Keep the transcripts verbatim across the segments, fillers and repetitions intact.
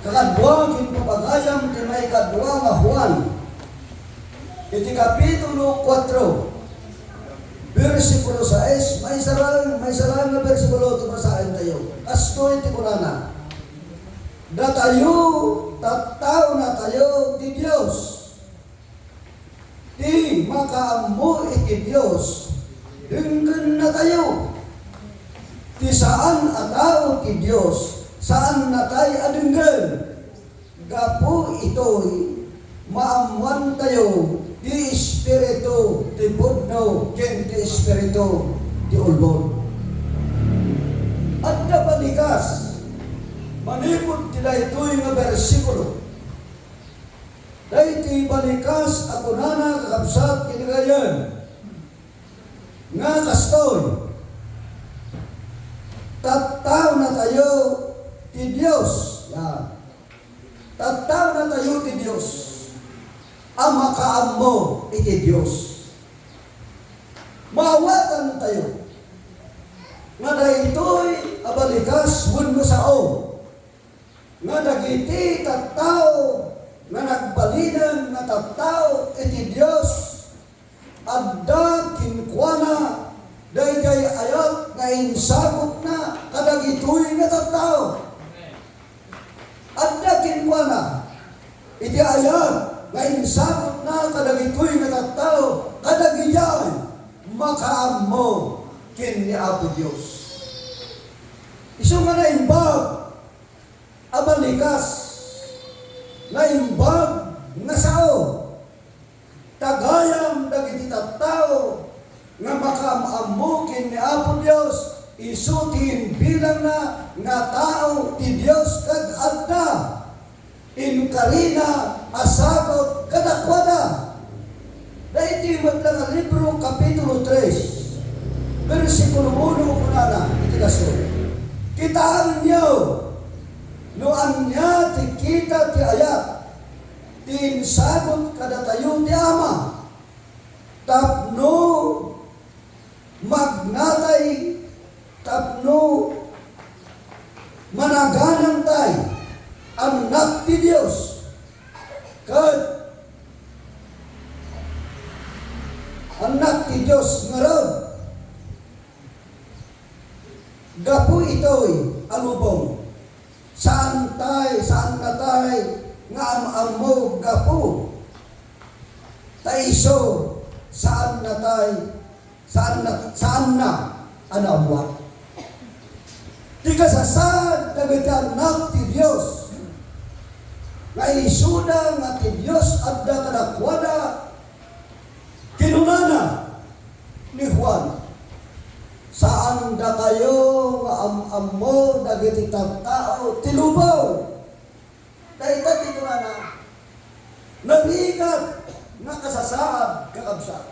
Kakadua ken papagayam ti maikadua nga Juan, iti kapitulo kuatro, bersikulo sais, maysa laeng, maysa laeng nga bersikulo ti basaentayo. Kastoy ti kunana, "Datayo, tattaonatayo ti Dios." Ti makaammo iti Dios, denggennatayo. Ti saan a tao ti Dios, saannatay a denggen. Gapu itoy, maammoantayo ti espiritu ti pudno ken ti espiritu ti ulbod. Adda balikas manipud ti daytoy nga bersikulo. Daytoy balikas a kunana, kakabsat, iti gayam nga kastoy, "Tattaonatayo ti Dios." Yan. "Tattaonatayo ti Dios a makaammo iti Dios." Maawatantayo nga daytoy a balikas wenno sao nga dagiti tattao nga nagbalinen nga tattao iti Dios, adda kenkuana daydiay ayat nga insagutna kadagitoy nga tattao. Adda kenkuana iti ayat nga insagutna kadagitoy nga tattao, kadagidiay makaammo ken ni Apo Dios. Isu nga naimbag a balikas, naimbag nga sao. Tagayam dagiti tattao nga makaam-ammo ken ni Apo Dios, isu ti imbilangna nga tao ti Dios ket adda inkarina a sagut kadakuada. Daytoy met la nga libro, kapitulo tres, bersikulo uno, kunana iti kastoy, "Kitaenyo no ania ti kita ti ayat ti insagut kadatayo ti Ama, tapno magnatay, tapno managanantay annak ti Dios, ket annak ti Dios ngarud." Gapu itoy a lubong, saantay, saannatay nga am-ammo gapu ta isu saannatay, saanna, saanna a naammuan. Ti kasasaad dagiti annak ti Dios nga isuda nga ti Dios adda kadakuada, kinunana ni Juan, "Saandakayo nga am-ammo dagiti tattao ti lubong." Dayta ti kunana, narigat nga kasasaad, kakabsat.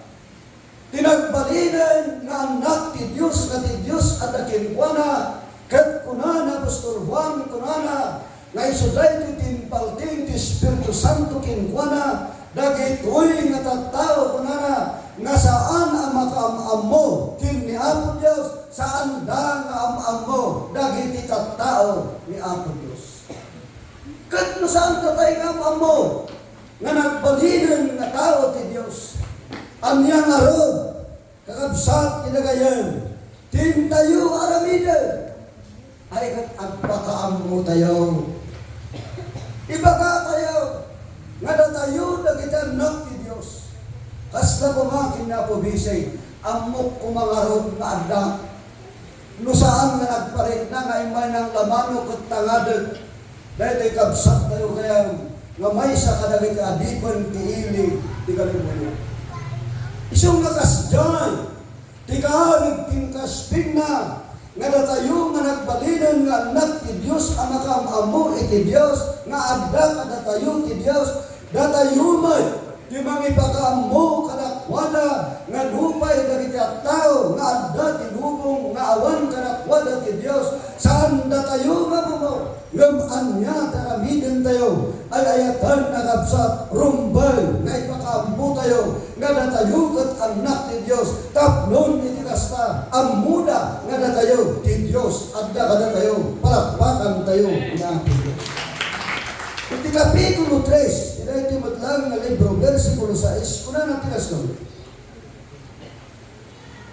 Ti nagbalinen nga annak ti Dios nga ti Dios adda kenkuana, ket kuna ni apostol Juan, kunana, nga isu daytoy ti impaltiing ti Espiritu Santo kenkuana, dagitoy nga tattao, kunana, nga saan a makaam-ammo ken ni Apo Dios, saanda nga am-ammo dagiti tattao ni Apo Dios. Ket no saantatay nga am-ammo nga nagbalinen nga tao ti Dios, ania ngarud, kakabsat, ti gagayyem ti intayo aramiden? Ay, ket agpakaammotayo. Ibagatayo nga datayo dagiti annak ti Dios. Kasla koma ken ni Apo Bisay, ammok koma ngarud nga adda. No saan nga nagparikna nga immay nanglamano ket tangaden, daytoy kabsattayo gayam nga maysa kadagiti adipen ti ili ti Galilea. Isu nga kasdiay ti kaareg ken kaspingna nga datayo nga nagbalinen nga annak ti Dios a makaam-ammo iti Dios nga adda kadatayo ti Dios, datayo met ti mangipakaammo kadakuada nga nupay dagiti tattao nga adda ti lubong nga awan kadakuada ti Dios, saandatayo nga bumor. Ngem ania ti aramidentayo? Ay-ayaten a kabsat, rumbeng nga ipakaammotayo nga datayo ket annak ti Dios, tapno iti kasta, ammoda nga datayo ti Dios, adda kadatayo, palakpakantayo ni Apo Dios. Kapitulo tres, ti daytoy met laeng nga libro, bersikulo sais, kunana ti kastoy,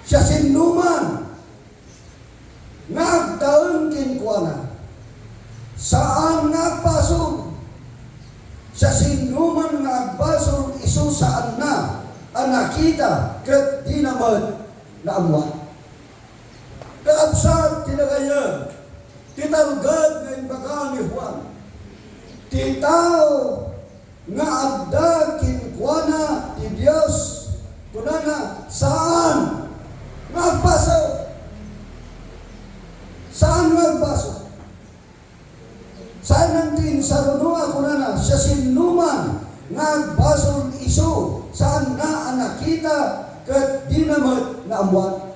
"Siasinoman nga agtaeng kenkuana, saan nga agbasol. Siasinoman nga agbasol, isu saanna a nakita ket dina met naammuan." Kakabsat ti nagayyem, ti talged nga imbaga ni Juan, ti tao nga adda kenkuana ti Dios, kunana, saan nga agbasol. Saan nga agbasol. Saan ti insaruno a kunana, "Siasinoman nga agbasol, isu saanna a nakita ket dina met naammuan."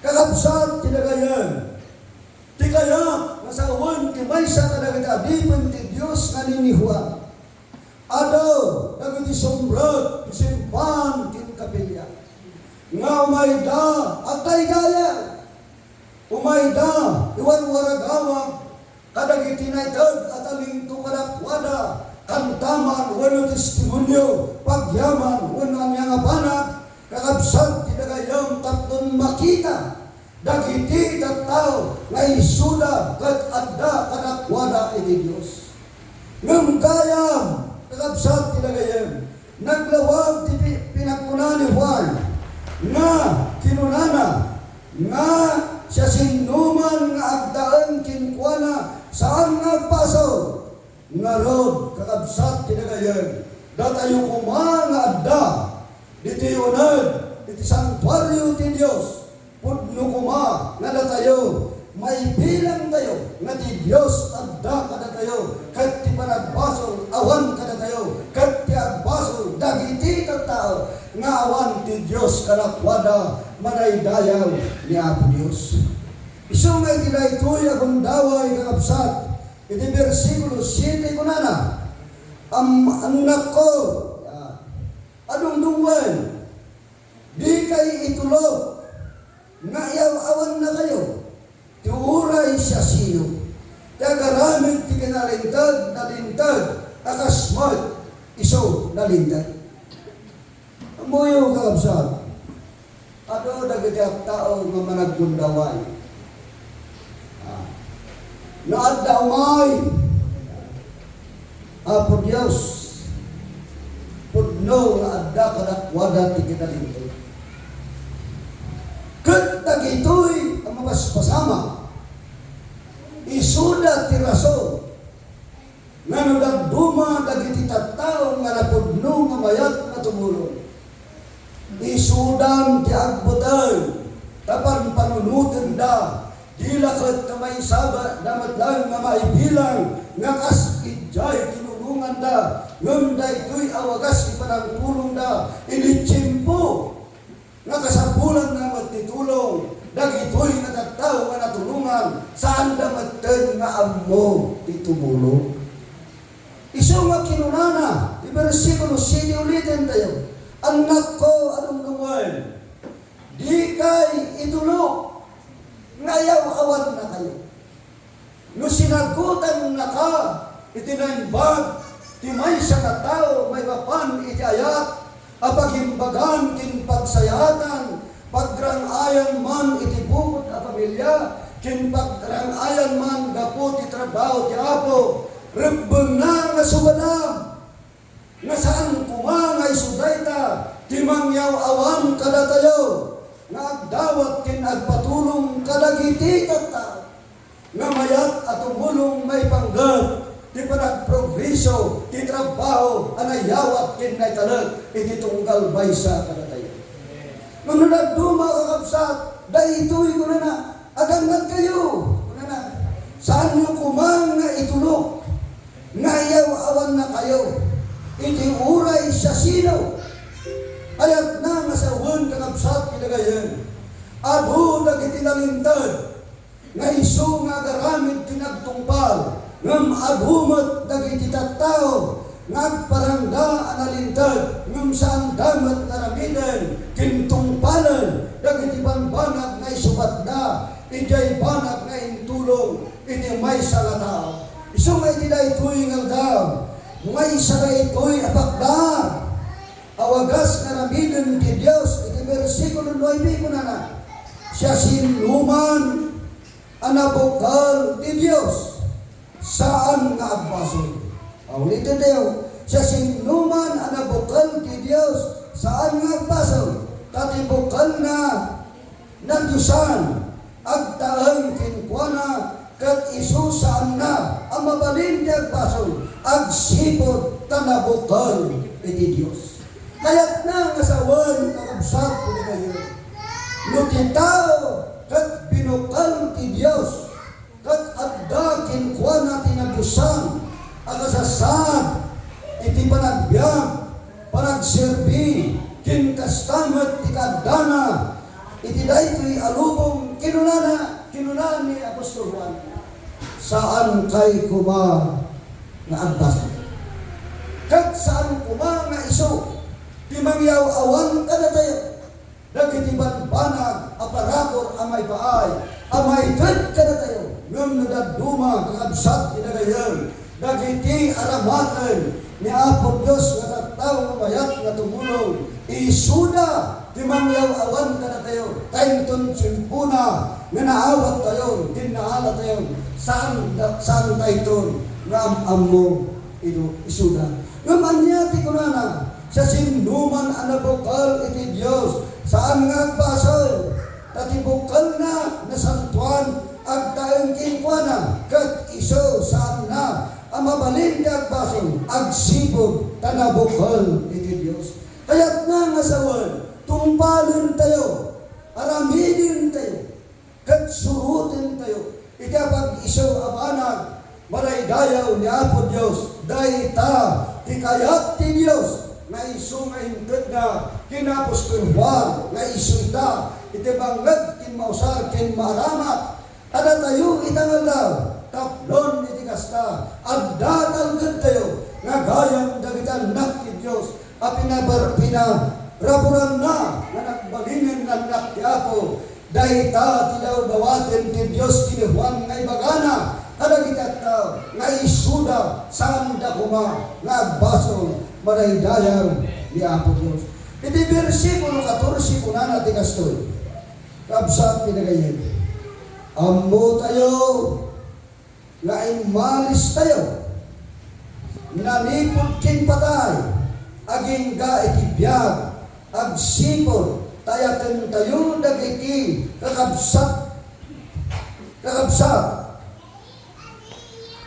Kakabsat ti nagayyem, ti kayat nga sawen ti maysa kadagiti adipen ti Dios nga ni, ni Juan. Adu dagiti sumrek ti simbahan ken kapilya nga umayda agdaydayaw. Umayda ti warwaragawag kadagiti naited a talento kadakuada, kantaman wenno testimonio, pagyaman wenno ania nga banag, kakabsat ti nagayyem, tapno makita dagiti tattao nga isuda ket adda kadakuada iti Dios. Ngem gayam, kakabsat ti nagayyem, naglawag ti pi-, pinagkuna ni Juan nga kinunana nga siasinoman nga agtaeng kenkuana, saan nga agbasol. Ngarud, kakabsat ti nagayyem, datayo koma nga adda ditoy uneg iti santuario ti Dios, pudno koma nga datayo, maibilangtayo nga ti Dios adda kadatayo, ket ti panagbasol awan kadatayo, ket ti agbasol dagiti tattao nga awan ti Dios kadakuada, manaydayaw ni Apo Dios. Isu nga iti daytoy a gundaway, kakabsat, iti bersikulo siete kunana, "Am-, annakko, ah, a dungdungngoen, dikay itulok nga iyaw-awannakayo ti uray siasino ti agaramid ti kinalinteg, nalinteg a kas met isu nalinteg." Ammoyo, kakabsat, adu dagiti tattao nga managgundaway. Ah. No adda umay, Apo Dios, pudno nga adda kadakuada ti kinalinteg. Ket dagitoy a mapaspasamak, isuda ti rason nga no dadduma dagiti tattao nga napudno nga mayat nga tumulong, isudan ti agbuteng ta panpanunotenda, di la ket ta maisagana met laeng nga maibilang nga kas idiay tinulonganda, ngem daytoy a wagas ti panangtulongda idi tiempo nga kasapulanna met ti tulong, dagitoy nga tattao nga natulongan, saanda metten nga ammo ti tumulong. Isu nga kinunana ti bersikulo siete, ulitentayo, "Annakko a dungdungoen, dikay itulok nga iyaw-awannakayo." No sinagutannaka iti naimbag ti maysa nga tao maipapan iti ayat a pagimbagan ken pagsayaatan, pagrang-ayan man iti bukod a pamilia, ken pagrang-ayan man gapu ti trabaho ti Apo, rebbengna nga subaam. Nga saan koma nga isu dayta ti mangyaw-awan kadatayo nga agdawat ken agpatulong kadagiti tattao nga mayat a tumulong maipanggep ti panagprogreso ti trabaho a nayawat ken naitalek iti tunggal maysa kadatayo. Ngem no dadduma, kakabsat, daytoy kunana, "Agannadkayo," kunana, "saanyo koma nga itulok nga iyaw-awannakayo iti uray siasino." Kayatna nga sawen, kakabsat, ti dagayen, adu dagiti nalinteg nga isu nga agaramid ti nagtungpal, ngem adu met dagiti tattao nga agparangda a nalinteg, ngem saanda met nga aramiden ken tungpalen dagiti bambanag nga isubatda idiay banag nga intulong iti maysa nga tao. Isu nga iti daytoy nga aldaw, maysa daytoy a pakda a wagas nga aramiden ti Dios. Iti bersikulo nuebe kunana, "Siasinoman a nabukel ti Dios, saan nga agbasol." Ulitantayo, "Siasinoman a nabukel ti Dios, saan nga agbasol, ta ti bukelna nadiosan, agtaeng kenkuana, ket isu saanna a mabalin ti agbasol, agsipud ta nabukel iti Dios." Kayatna nga sawen, kakabsat, iti kayo, no ti tao ket binukel ti Dios, ket adda kenkuana ti nadiosan a kasasaad iti panagbiag, panagserbi, ken kasta met ti kaaddana iti daytoy a lubong, kinunana, kinuna ni apostol Juan, "Saankay koma nga agbasol." Ket saan koma nga isu ti mangyaw-awan kadatayo dagiti banbanag a parabur a maipaay a maited kadatayo. Ngem no dadduma, kakabsat, iti dagayem, dagiti aramaten ni Apo Dios nga tattao nga mayat nga tumulong, isuda ti mangyaw-awan kadatayo. Ta inton tiempona nga naawattayo ken naalatayo, saan, saantayton nga am-ammo isuda. Ngem ania ti kunana? "Siasinoman a nabukel iti Dios, saan nga agbasol, ta ti bukelna nasantoan, agtaeng kenkuana, ket isu saanna a mabalin ti agbasol, agsipud ta nabukel iti Dios." Kayatna nga sawen, tungpalentayo, aramidentayo, ket surotentayo iti apag-isu a banag madaydayaw ni Apo Dios. Dayta ti kayat ti Dios nga isu nga intedna ken ni apostol Juan, nga isu ita iti bangngeg ken mausar ken maaramat. Kadatayo ita nga aldaw, tapnon iti kasta, adda talgedtayo nga gayam dagiti annak ti Dios a pinabar-, pinaraburanna nga nagbalinen nga annak ti Apo. Dayta ti dawdawaten ti Dios ken ni Juan nga ibagana kadagiti tattao nga isuda, saanda koma nga agbasol, madaydayaw ni Apo Dios. Iti bersikulo katorse, kunana ti kastoy, kabsat ti dagayem, ammotayo nga immalistayo, nanipud ken patay, agingga iti biag, agsipud ta ayatentayo dagiti kakabsat, kakabsat,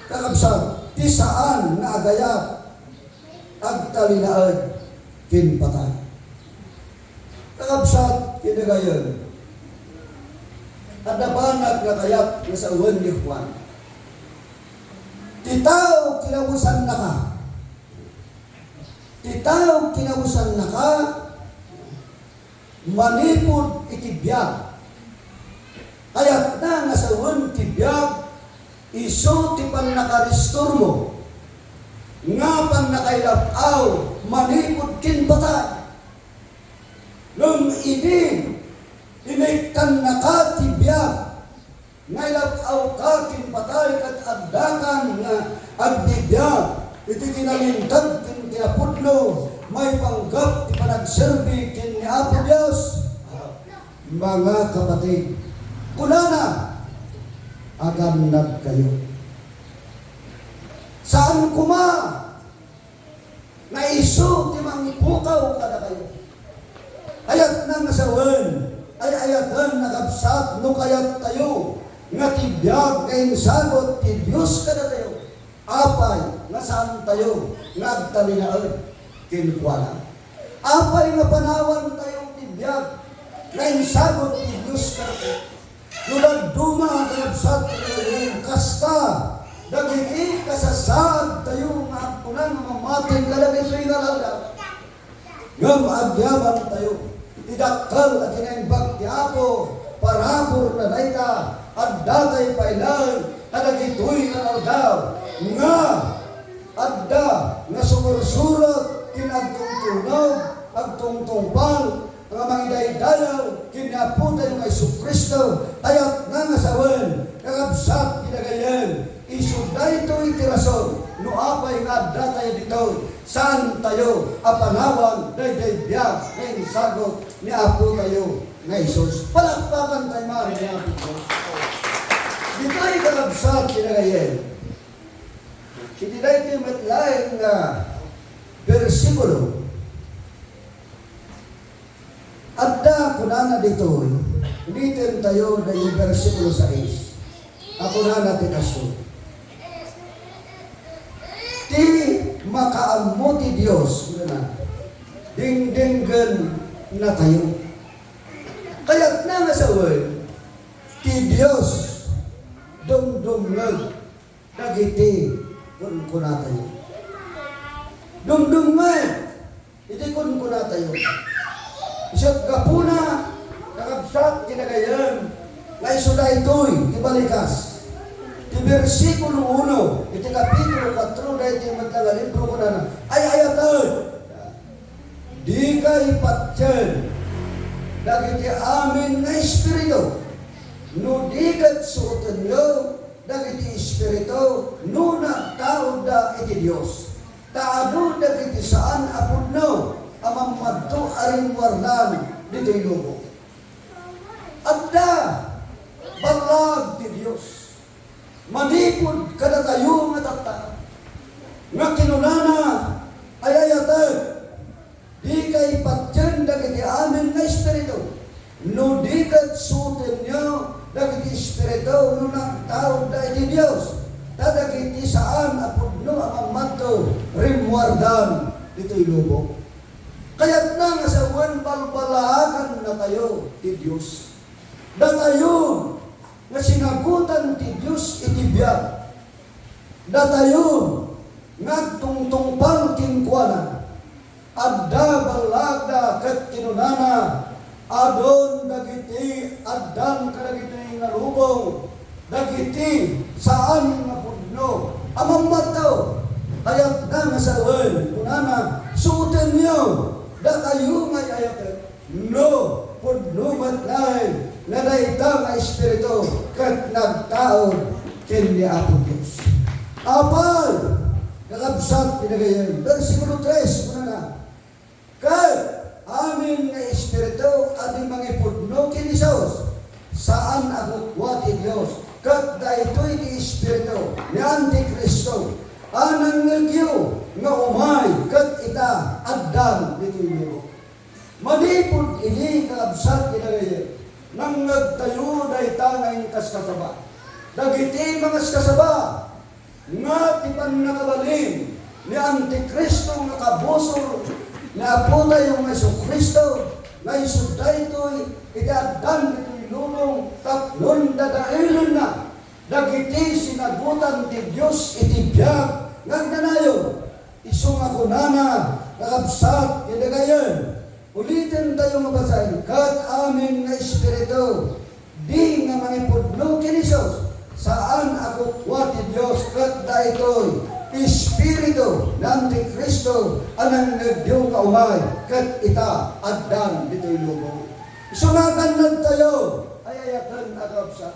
kakabsat, ti saan nga agayat, agtalinaed ken patay. Kakabsat, kinagayan, adda banag nga kayat nga sawen ni Juan. Ti tao kinawesannaka. Ti tao kinawesannaka manipud iti biag. Kayatna nga sawen ti biag, isu ti pannakaristormo, nga pannakailab-aw manipud ken patay. Ngem idi inikkannaka ti biag, nga ilab-awka ken patay ket addakan nga agbibiag iti kinalinteg ken kinapudno, maipanggep ti panagserbi ken ni Apo Dios. Mga kapatid, kunana, agannadkayo. Saan koma nga isu ti mangpukaw kadakayo. Ayatna nga sawen, ay-ayaten a kabsat, no kayattayo nga ti biag nga insagut ti Dios kadatayo, apay nga saantayo nga agtalinaed kenkuana? Apay nga panawantayo ti biag nga insagut ti Dios kadatayo? No dadduma, kakabsat, kasta dagiti kasasaadtayo nga agkuna nga mamati kadagitoy nga aldaw. Ngem agyamantayo ti dakkel a kinaimbag ti Apo, paraburna dayta, addatay pay laeng kadagitoy nga aldaw nga adda nga sumursurot ken agtungtunog, agtungtungpal, nga mangidaydayaw ken ni Apotayo nga Jesu-Cristo, kayatna nga sawen, kakabsat, kinagayan, Isu daytoy ti rason no apay nga addatayo ditoy, saantayo a panawan daydiay biag nga insagut ni Apotayo nga Jesus. Palakpakantayo man ni Apo Dios. Ditoy, kakabsat, kinagayen. Iti daytoy met laeng nga bersikulo, adda kunana ditoy, ulitentayo daytoy bersikulo sais. A kunana ti kasto, "Ti makaammo ti Dios," kunana, "dingdinggennatayo." Kayatna nga sawen, ti Dios dumdumngeg dagiti kunkunatayo. Dumdumngeg iti kunkunatayo. Isu gapuna, kakabsat, kinagayen, nga isu daytoy ti balikas ti bersikulo uno iti kapitulo kuatro daytoy met nga libro, kunana, "Ay-ayaten, dikay patien dagiti amin nga espiritu, no di ket suotenyo dagiti espiritu no nagtaudda iti Dios. Ta adu dagiti saan a pudno a mammadto a rimmuardan ditoy lubong." Adda ballag ti Dios manipud kadatayo nga tattao nga kinunana, "Ay-ayaten, dikay patien dagiti amin nga espiritu, no di ket suotenyo dagiti espiritu no nagtaudda iti Dios, ta dagiti saan a pudno a mammadto rimmuardan ditoy lubong." Kayatna nga sawen, balbalaagannatayo ti Dios. Datayo nga sinagutan ti Dios iti biag. Datayo nga agtungtungpal kenkuana. Adda ballagda ket kinunana, "Adun dagiti addan kadagitoy nga lubong, dagiti saan nga pudno a mammadto." Kayatna nga sawen, kunana, "Suotenyo, dakayo nga ay-ayaten." No pudno met laeng nga dayta nga espiritu ket nagtaud ken ni Apo Dios. Apay, kakabsat, kinagayen, bersikulo tres, kunana, "Ket amin nga espiritu a di mangipudno ken Jesus, saan a kukua ti Dios, ket daytoy ti espiritu ni Antikristo a nangngegyo nga umay ket ita, addan ditoy lubong." Manipud idi, kakabsat, kinagayen, nangngegtayo dayta nga inkaskasaba. Dagiti mangaskasaba nga ti pannakabalin ni Antikristo nga kabusor ni Apotayo nga Jesu-Cristo, nga isu daytoy iti addan ditoy lubong tapno dadaelenna dagiti sinagutan ti Dios iti biag nga agnanayon. Isu nga kunana, kakabsat, kinagayen, ulitentayo nga basaen, "Ket amin nga espiritu di nga mangipudno ken Jesus, saan a kukua ti Dios, ket daytoy espiritu ni Antikristo a nangngegyo nga umay, ket ita, addan ditoy lubong." Isu nga agannadtayo, ay-ayaten a kakabsat.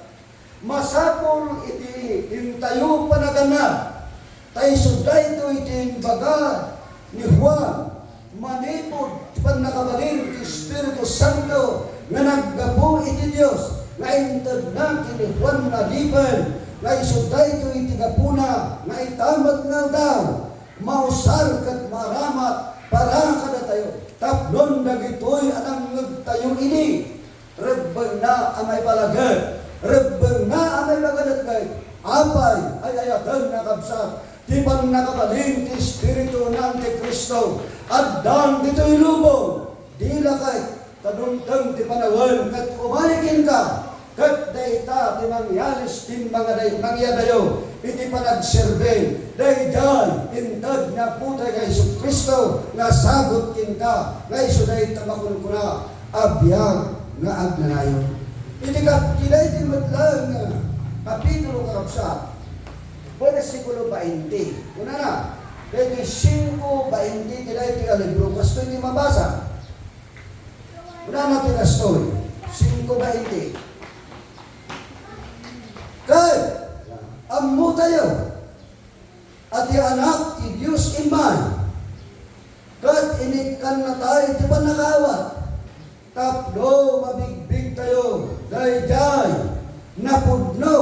Masapul iti intayo panagannad, ta isu daytoy ti imbaga ni Juan manipud ti pannakabalin ti Espiritu Santo nga naggapu iti Dios, nga intedna ken ni Juan nga adipen, nga isu daytoy ti gapuna nga ita met nga aldaw, mausar ket maaramat para kadatayo, tapnon dagitoy a nangngegtayo idi. Rebbengna a maipalaget, rebbengna a maipagadetget. Apay, ay-ayaten a kabsat, ti pannakabalin ti espiritu ni Antikristo, addan ditoy lubong. Dila ket ta dumteng ti panawen ket umay kenka, ket dayta ti mangialis ken mangada-, mangiadayo iti panagserbi daydiay inted ni Apotayo nga Jesu-Cristo nga sagut kenka, nga isu dayta makunkuna a biag nga agnanayon. Iti kat-, iti daytoy met laeng nga kapitulo, kakabsat, bersikulo bainte. Kunana, daytoy singko bainte ti daytoy a libro, kastoy ti mabasa. Kunana ti kastoy, singko bainte. Ket Ammotayo a ti Anak ti Dios immay, ket inikkannatayo ti pannakaawat tapno mabigbigtayo daydiay napudno,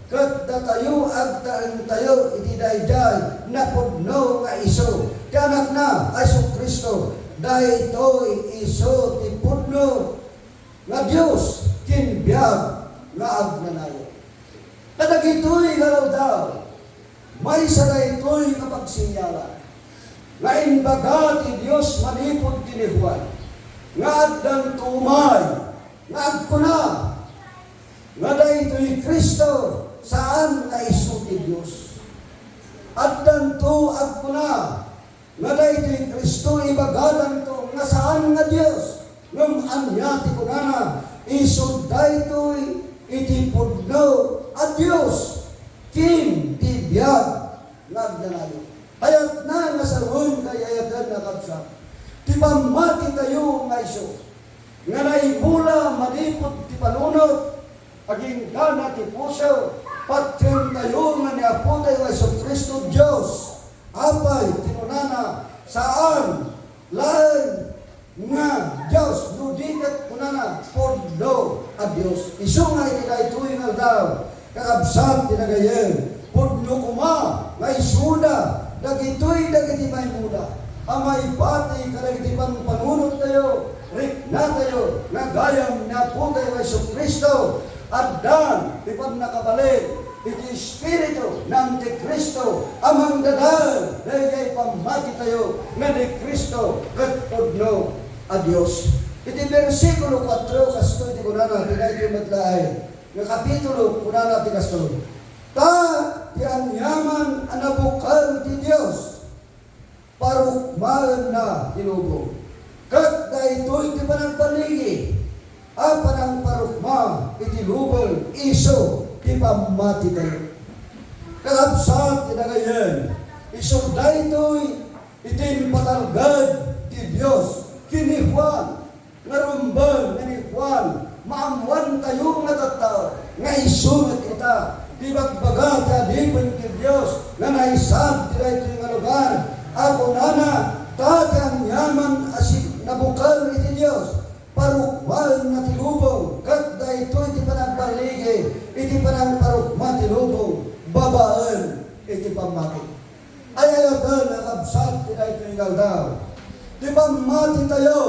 ket datayo agtaengtayo iti daydiay napudno nga isu ti Anakna a Jesu-Cristo. Daytoy isu ti pudno nga Dios ken biag nga agnanayon. Kadagitoy nga aldaw, maysa daytoy nga pagsenyalan nga imbaga ti Dios manipud ken ni Juan nga addanto umay nga agkuna nga daytoy Cristo, saan nga isu ti Dios. Addanto agkuna nga daytoy Cristo, ibagadanto nga saan nga Dios. Ngem ania ti kunana? Isu daytoy iti pudno a Dios ken ti biag nga agnanayon. Kayatna nga sawen, kayatna nga kabsat, ti pammatitayo nga isu nga naimula manipud ti panunot agingga na ti puso, patientayo nga ni Apotayo a Jesu-Cristo Dios. Apay, kinunana, saan laeng nga Dios, no di ket kunana, pudno a Dios. Isu nga iti daytoy nga aldaw, kakabsat ti nagayyem, pudno koma nga isuda dagitoy dagiti maimula a maipati kadagiti pampanunot tayo, rikna tayo, nga gayam ni Apotayo a Jesu-Cristo, addan ti pannakabalin iti espiritu nga Antikristo a mangdadael daydiay pammati tayo nga ni Cristo ket pudno a Dios. Iti bersikulo kuatro, kastoy ti kunana, ti daytoy met laeng nga kapitulo, kunana ti kastoy, ta ti aniaman a nabukel ti Dios, parukmaenna ti lubong. Ket daytoy ti panagballigi a panangparukma iti lubong, isu ti pammatitayo. Kakabsat ti nagayyem, isu daytoy iti impatalged ti Dios ken ni Juan. Nga rumbeng nga ni Juan, maammoantayo nga tattao nga isu met ita ti ibagbaga ti adipen ti Dios nga naisad ti daytoy nga lugar a kunana, ta ti aniaman a si-, nabukel iti Dios, parukmaenna ti lubong, ket daytoy ti panagballigi iti panangparukma ti lubong babaen iti pammati. Ay-ayaten a kabsat ti daytoy nga aldaw. Ti pammatitayo,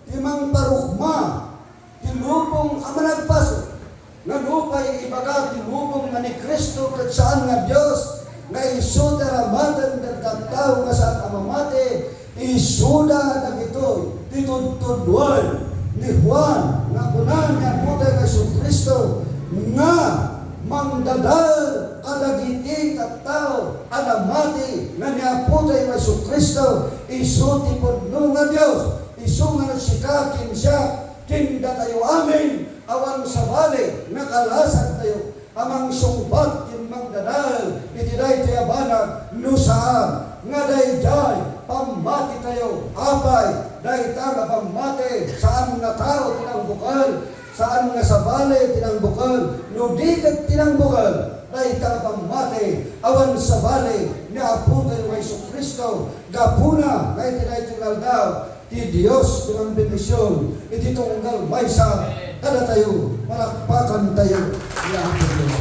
ti mangparukma ti lubong a managpaso. Nga nupay ibaga ti lubong nga ni Cristo ket saan nga Dios, nga isu ti aramaten dagiti tattao nga saan a mamati, isuda dagitoy ti tudtudoen ni Juan nga kuna ni Apotayo nga Jesu-Cristo nga mangdadael kadagiti tattao a namati nga ni Apotayo nga Jesu-Cristo, isu ti pudno nga Dios, isu nga no sika ken siak, ken datayo amin, awan sabali nga kalasagtayo a mangsungbat ken mangdadael iti daytoy a banag, no saan nga daydiay pammatitayo. Apay, dayta nga pammati, saan nga tao ti nangbukel, saan nga sabali ti nangbukel, no di ket ti nangbukel, dayta nga pammati, awan sabali ni Apotayo nga Jesu-Cristo. Gapuna nga iti daytoy nga aldaw, ti Dios ti mangbendision iti tunggal maysa kadatayo. Palakpakantayo ni Apo Dios.